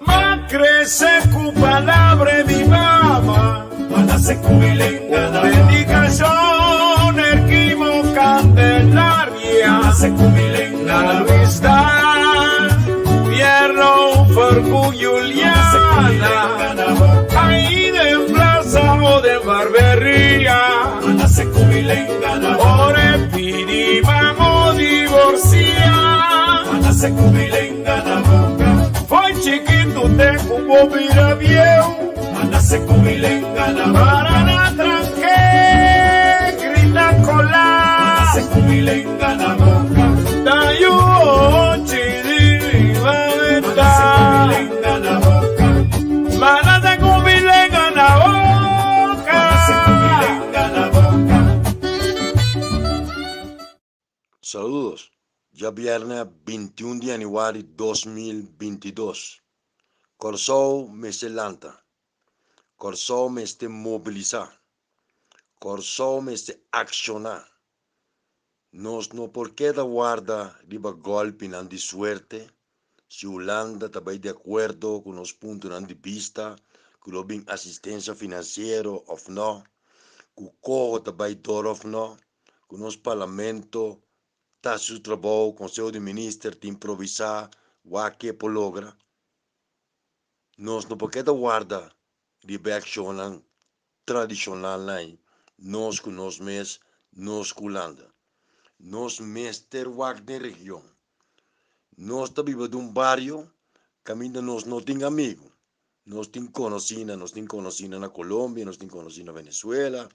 M'a crece cu palabra 'e mi mama. Un dedicacion Erquimo Candelaria Na Luis Dan, Pierro Fer cu Juliana Ahí den plaza o den barberia Ora e pidi mamo divorcia. Fo'i chikitu te ku bo bira bieu. Para na tranke, grita kola. Ta yu ochi di riba meta. Manase ku mi lenga na boka. Saludos, djabièrnè 21 di yanüari 2022. Kòrsou mester lanta. Kòrsou mester mobilisá. Kòrsou mester akshoná. Nos no por keda warda riba gòlpinan di suerte si Hulanda ta bai di akuerdo ku nos puntonan di bista ku lo bin asistensia finansiero òf nò, ku koho ta bai dor òf nò, ku nos parlamento ta hasi su trabou, Konseho di Minister ta improvisá wak ke por logra. Nos no por keda warda riba e akshonnan tradishonalnan ei, nos ku nos mes, nos ku Hulanda. Nos mester wak den region. Nos ta biba den un bario kaminda nos no tin amigu. Nos tin konosina, nos tin konosina na Colombia, nos tin konosina na Venezuela,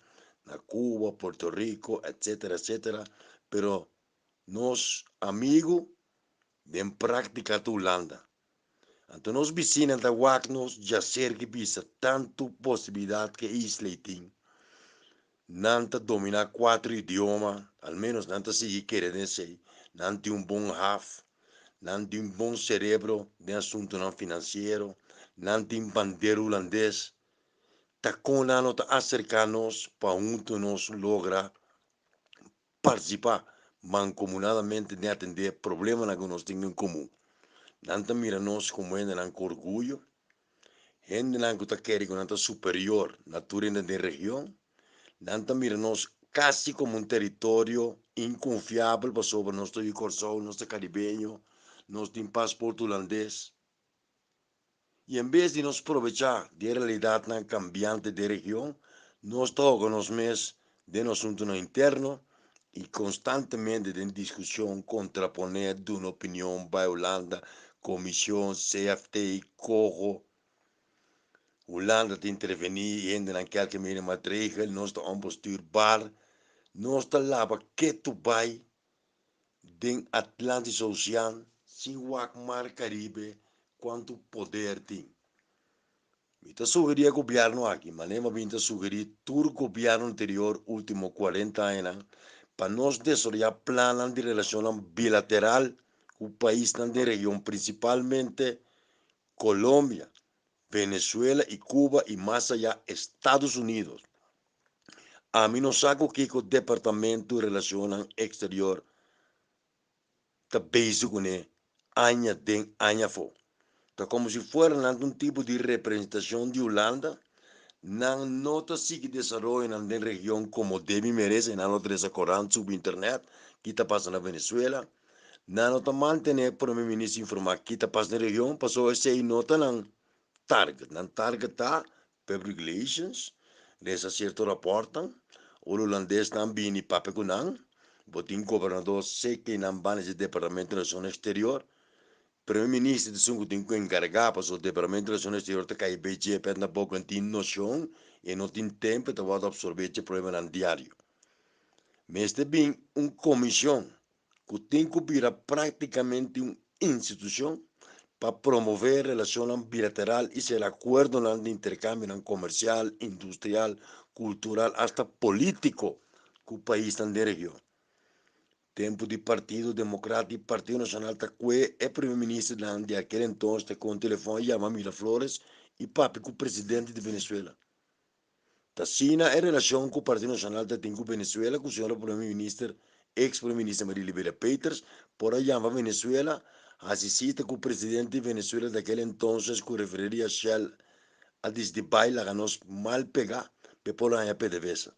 na Cuba, Puerto Rico, etcetera, etcetera, pero nos amigu den práktika ta Hulanda. Anto nos bisinan ta wak nos djaserki bisa tantu posibilidat ke isla ei tin. Nan ta dominá kuater idioma, al ménos nan ta sigui kere den esei. Nan tin un bon haf, nan tin un bon serebro den asuntunan finansiero, nan tin bandera hulandes. Ta kon nan no ta aserká nos pa huntu nos logra partisipá mankomunadamente den atendé problemanan ku nos tin en komun? Nan ta mira nos komo hendenan ku orguyo, Hendenan ku ta kere ku nan ta superior na tur hende den region, nan ta mira nos kasi komo un teritorio inkonfiabel pasobra nos ta yu Kòrsou, nos ta karibeño, nos tin pasport hulandes. I en bes di nos probechá di e realidatnan kambiante den region, nos ta hoga nos mes den nos asuntunan interno i konstantemente den diskushon, kontraponé, duna opinion, bai Hulanda, komishon, CFT, koho. Hulanda ta intervení i hendenan kelke mene matregel, nos ta onbestuurbaar, nos ta laba ketu bai den Atlantische Oceaan sin wak Mar Caribe kuantu poder tin. Mi ta sugerí e gobièrnu aki, manera mi a bin ta sugerí tur gobièrnu anterior último kuarenta añanan, pa nos desaroyá plannan di relashonnan bilateral ku paisnan den region, prinsipalmente Colombia, Venezuela i Cuba i mas ayá Estados Unidos. Ami no sa ku kiko Departamento Relashonnan Eksterior ta bezig kuné aña den aña afó. Ta komo si fuera nan ta un tipo di representashon di Hulanda, nan no ta sigui desaroyonan den region komo debe i merese, nan no ta lesa korant, subi internet ki ta pasa na Venezuela, nan no ta mantené prome minister informá ki ta pasa den region, pasobra esei no ta nan target, nan target ta public relations, lesa sierto raportnan, ora hulandesnan bini papia ku nan, bo tin gobernador seke nan banda dje departamento di relacion exterior, Primer minister ta esun ku tin ku enkargá pasobra departamento di relacion exterior ta kai bei dje pet na boka no tin nocion i no tin tempo e ta wòrdu absorbé dje problemanan diario. Mester bin un comision ku tin ku bira práktikamente un institushon pa promové relashonnan bilateral i sera akuerdonan di interkambionan komersial, industrial, kultural asta polítiko ku paisnan den region. Tempu di Partido Demokrat i Partido Nashonal ta kue e primer ministernan di akel entonces ta kon telefòn yama Miraflores i papia ku presidente di Venezuela. Ta asina e relashon ku Partido Nashonal ta tin ku Venezuela ku señora Prome Minister, ex Prome Minister Maria Liberia Peters por a yama Venezuela. Hasi sita ku presidente di Venezuela di aquel entonces ku refineria Shell a disidi bai laga nos mal pega p'e por haña PDVSA.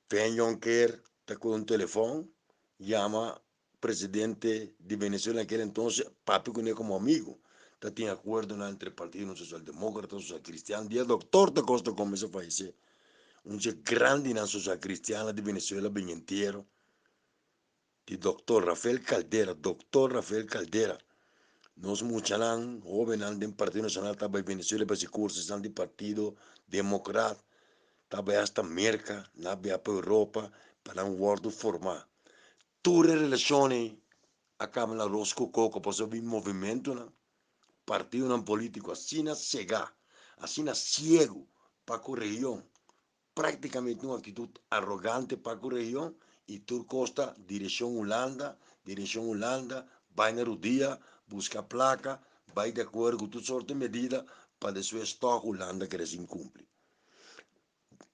Fen Jonker ta kohe un telefon yama presidente di Venezuela na aquel entonces papia kuné komo amigo. Ta tin akuerdonan entre Partidonan Sosialdemókrata, Sosialkristian. Dia Doktor da Costa Gomez a fayesé, un dje grandinan sosialkristiannan di Venezuela bin entiero. Di Doktor Rafael Caldera, Doktor Rafael Caldera. Nos muchanan, hobennan den Partido Nacional ta bai Venezuela pa hasi curso, esnan di Partido Democrat ta bai hasta Merca, nan a bia pa Europa pa nan wordo forma. Tur e relacion ei a caba na ros cu coco pasobra bin movimentonan, partidonan politico asina cega, asina ciego pa cu region. Práktikamente un aktitut arogante pa ku region i tur kos ta direkshon Hulanda, direkshon Hulanda, bai na rudia, buska plaka, bai di akuerdo ku tur sorto di medida pa despues tòg Hulanda kere sin kumpli.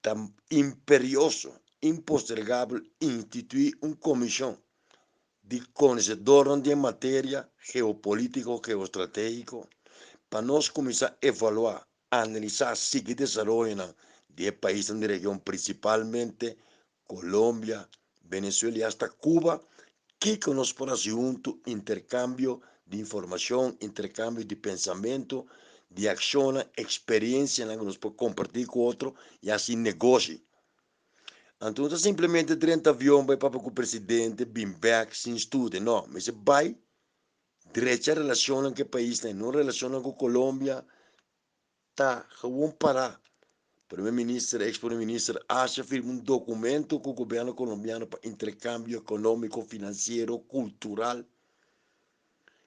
Ta imperioso, impostergabel instituí un komishon di konosedornan di e materia geopolítiko, geostratégiko pa nos kuminsá evaluá Analisá sigui desaroyonan di e paisnan di region, prinsipalmente Colombia, Venezuela i asta Cuba, kiko nos por hasi huntu, interkambio di informashon, interkambio di pensamentu, di akshonnan, eksperensianan ku nos por kompartí ku otro i hasi negoshi. Anto no ta simplemente drenta avion bai papia ku presidente, bin bèk sin studia, no, mester bai Drecha relacionnan cu e paisnan y no relacionnan cu Colombia ta gewoon para. Primer Minister, ex Primer Minister Asha firma un documento cu gobierno Colombiano pa intercambio economico, financiero, cultural.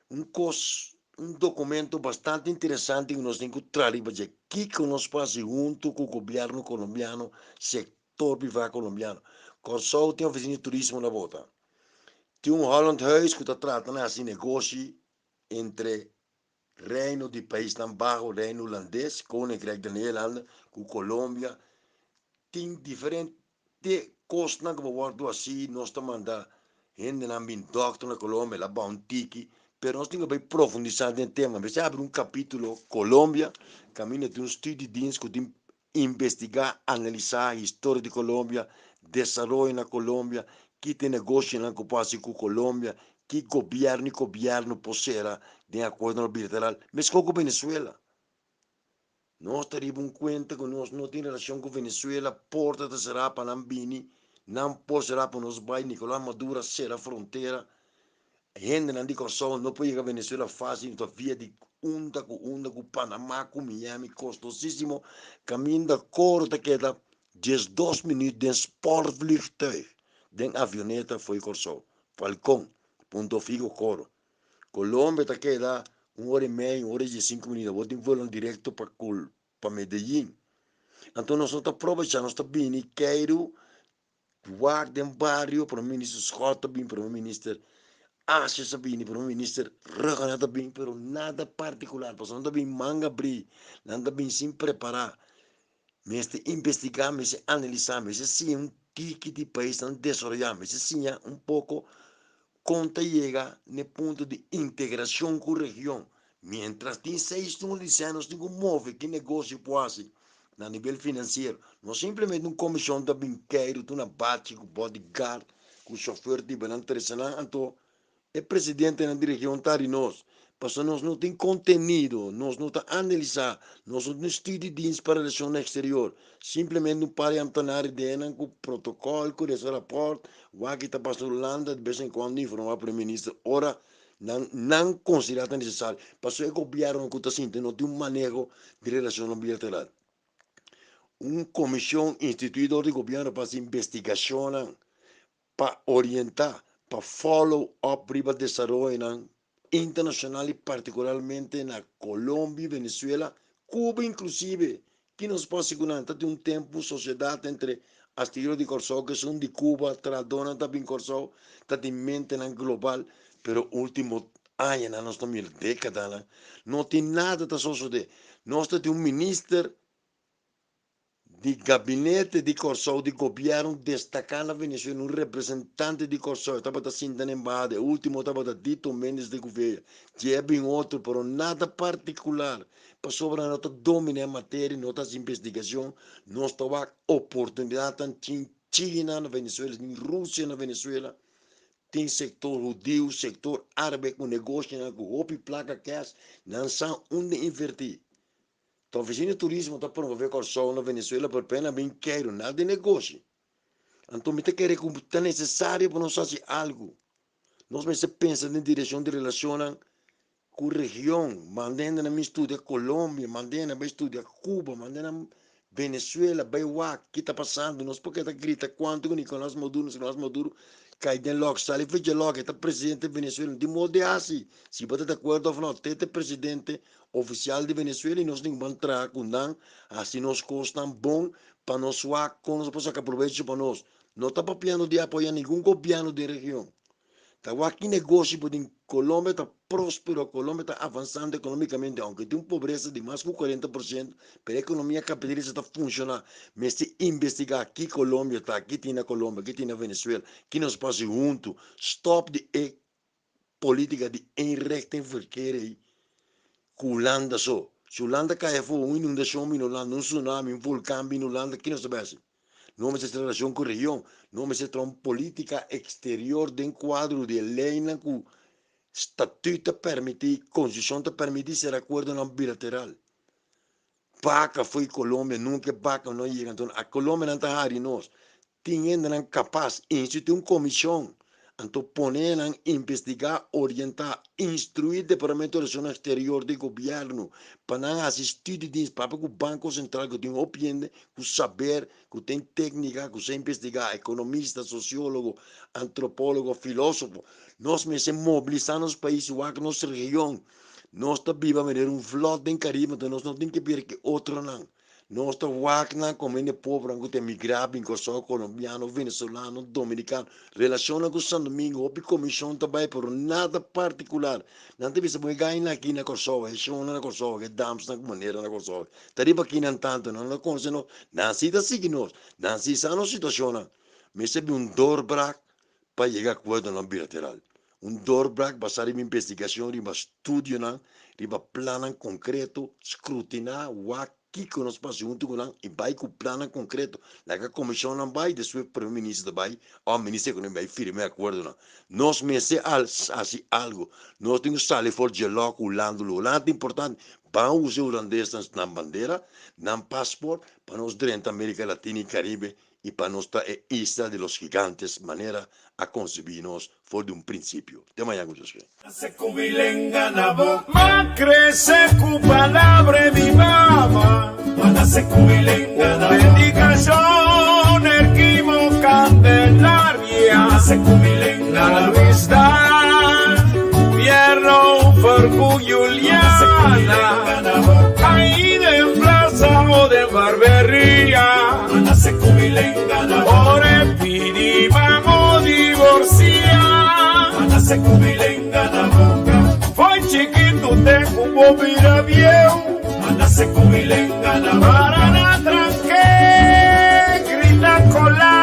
Un cos, un documento bastante interesante cu nos tin cu traha riba dje. Kico nos por haci hunto cu gobierno Colombiano, sector priva Colombiano. Corsou tin oficina di turismo na bota. Tin un Holland Huis ku ta trata na hasi negoshi entre Reino di Paisnan Baho, Reino Hulandes, Koninkrijk der Nederlanden, ku Colombia. Tin diferente kosnan ku bo wòrdu hasi. Nos ta manda hendenan bin dòkter na Colombia, el a baha un tiki, pero nos tin ku bai profundisá den e tema. Mester habri un kapítulo Colombia, kaminda tin un studiedienst ku tin Investigá, analisá historia di Colombia, desaroyo na Colombia, ki ta e negoshonan ku por hasi ku Colombia, ki gobièrnu i gobièrnu por sera den akuerdonan bilateral, meskos ku Venezuela. Nos ta riba un kuenta ku nos no tin relashon ku Venezuela, porta ta será pa nan bini, nan por será pa nos bai, Nicolas Maduro a sera frontera, Hendenan di Kòrsou no por yega Venezuela fásil, no ta via di unda ku unda ku Panamá ku Miami kostosísimo, kaminda koro ta keda 12 minüt den sportvliegtuig, den avioneta fo'i Kòrsou, Falcon, Punto Fijo koro. Colombia ta keda un ora i mei, un ora i diesinku minüt, awor tin vuelonan direkto pa pa Medellín. Anto nos no ta probechá, nos ta bini keiru Wak den bario, Prome Minister Schot ta bin, Prome Minister Asjes a bini, Prome Minister Rhuggenaath a bin, pero nada particular, pasobra nan ta bin manga abrí, nan ta bin sin prepará. Mester investigá, mester analisá, mester siña un tiki di paisnan desaroyá, mester siña un poko kon ta yega n'e punto di integrashon ku region. Mientras tin seis luna di sèn nos tin ku move ki negoshi por hasi na nivel finansiero. No simplemente un komishon ta bin keiru tur na bachi ku bodyguard ku shofèr di nan trese nan anto e presidentenan di region ta di nos pasobra nos no tin kontenido, nos no ta analisá, nos no tin studiedienst pa relashonnan eksterior. Simplemente un par di ambtenaar den nan ku protokòl ku resa rapòrt wak ki ta pasa Hulanda de bes en kuando informá prome minister ora Nan nan konsiderá ta nesesario. Pasobra e gobièrnu ku ta sinti no tin un maneho di relashonnan bilateral. Un komishon instituí dor di gobièrnu pa hasi investigashonnan, pa orientá, pa follow up riba desaroyonan internashonal i partikularmente na Colombia i Venezuela, Cuba inklusive. Ki nos por hasi ku nan? Ta tin un tempu sosiedat entre astillero di Kòrsou ku esun di Cuba, trahadónan ta bin Kòrsou, ta tin mentenan global, pero último añanan nos ta mira dékadanan no tin nada ta sosodé. Nos ta tin un minister. Di gabinete di Kòrsou di gobièrnu destaká na Venezuela un representante di Kòrsou e tabata sinta na embahada, e último tabata Dito Mendes de Gouveia, dje a bin otro pero nada partikular pasobra nan no ta dominá e materia, no ta hasi investigashon, nos ta wak oportunidatnan tin China na Venezuela, tin Rusia na Venezuela, tin sektor hudiu, sektor árabe ku negoshinan ku hopi plaka kèsh, nan sa unda invertí. Ta oficina di turismo ta promove Kòrsou na Venezuela pero pena bin keiru nada di negoshi. Anto mi ta kere ku ta nesesario pa nos hasi algu. Nos mester pensa den direkshon di relashonnan ku region. Manda hendenan bin studia Colombia, manda hendenan bai studia Cuba, manda hendenan Venezuela bai wak ki ta pasando. Nos por keda grita kuantu ku Nicolas Maduro, Nicolas Maduro kai den lòk, sali for dje lòk, e ta presidente di Venezuela. Di modo di hasi, si bo ta di akuerdo òf no, te ta presidente ofisial di Venezuela i nos tin ku ban traha ku nan, hasi nos kosnan bon pa nos wak kon nos por saka probecho pa nos. No ta papiando di apoyá ningun gobièrnu den region. Ta wak ki negoshi bo tin. Colombia ta prospero, Colombia ta avansando economicamente, aunke tin un pobresa di mas ku 40%, pero e economia capitalista ta funciona. Mester investiga ki Colombia ta, ki tin na Colombia, ki tin na Venezuela, ki nos por hasi huntu. Stop di e politica di eenrichtingverkeer ei ku Hulanda so. Si Hulanda kai afo, un inundacion bini Hulanda, un tsunami, un volcan bini Hulanda, ki nos ta bai hasi? No mester traha relashon ku region, no mester traha un polítika eksterior den kuadro di e leinan ku statüt ta permití, konstitushon ta permití sera akuerdonan bilateral. Baka fo'i Colombia, nunka e baka no yega. Anto a Colombia nan ta hari nos. Tin hendenan kapas, instituí un komishon Anto pone nan investigá, orientá, instruí Departamento di Relashonnan Eksterior di gobièrnu pa nan hasi studio di papia ku Banko Sentral ku tin hopi hende ku saber, ku tin téknika, ku sa investigá, ekonomista, sosiólogo, antropólogo, filósofo. Nos mester mobilisá nos pais, wak nos region. Nos ta biba manera un vlòt den Karibe, anto nos no tin ke bira ke otronan. Nos ta wak nan komo hende pobernan ku ta emigrá bin Kòrsou, kolombiano, venezolano, dominikano. Relashonnan ku Santo Domingo, hopi komishon ta bai pero nada partikular. Nan ta bisa bo e gainan aki na Kòrsou, e shonnan na Kòrsou, e damsnan ku manera na Kòrsou. Ta riba kinan tantu, nan no konosé nos, nan si ta sigui nos, nan si sa nos situashonnan. Mester bin un doorbrak pa yega akuerdonan bilateral. Un doorbrak basá riba investigashon, riba studionan, riba plannan konkreto, skrutiná, wak kiko nos por hasi huntu ku nan i bai ku plannan konkreto. Laga komishonnan bai, despues prome minister ta bai òf minister di ekonomia bai firma e akuerdonan. Nos mester hasi algu. Nos tin ku sali for dje lòk Hulanda. Hulanda ta importante. Ban usa e hulandesnan nan bandera, nan pasport pa nos drenta Amerika Latina i Karibe i pa nos ta e isla di los gigantes manera a konsebí nos for di un prinsipio. Te mañan ku Dios ke. Nace cu mi lenga na boca. M'a crece cu palabra 'e mi mama. M'a nace cu mi lenga na boca. Dedicacion Erquimo Candelaria. M'a nace cu mi lenga na boca. Luis Dan, Pierro Fercu Juliana. M'a nace cu mi lenga na boca. Ahí den plaza o den barberia. Ora e pidi mamo divorcia. Foi chikitu te ku bo bira bieu. Para na tranke grita kola.